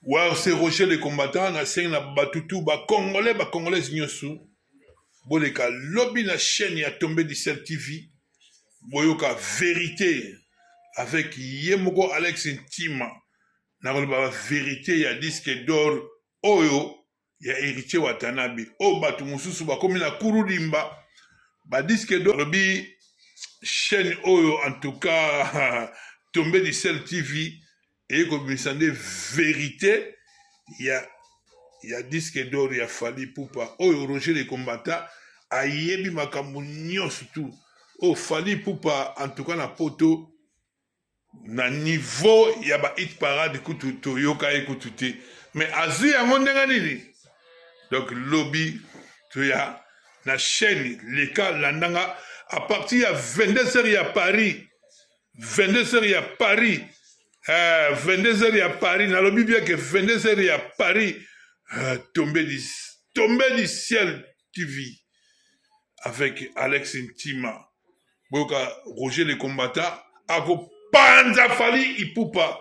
Wow, c'est Roger le combattant, na sengi na batutu ba congolais ba congolaise nyoso boleka lobi na chaîne ya Tombe du Ciel TV boyoka vérité avec ye moko Alex Ntima na koloba ba vérité ya disque d'or oyo ya Héritier Watanabe oyo bato mosusu bakomi na kurudimba ba disque d'or lobi chaîne oyo en tout cas Tombe du Ciel TV eye kobimisa nde verite ya ya disque d'or ya Fally Ipupa oyo Roger le combattant ayebi makambo nyonso tout oyo Fally Ipupa en tout cas na poto na niveau ya ba hit parade kutu toyoka ye kutu te mais azwi yango ndenge nini donc lobi toya na chaîne leka landanga à partir ya 22 heures ya Paris 22 heures ya Paris 22 heures ya Paris nalobi bien que 22 heures ya Paris tombé du ciel TV avec Alex Ntima boyoka Roger le combattant akopanza Fally Ipupa.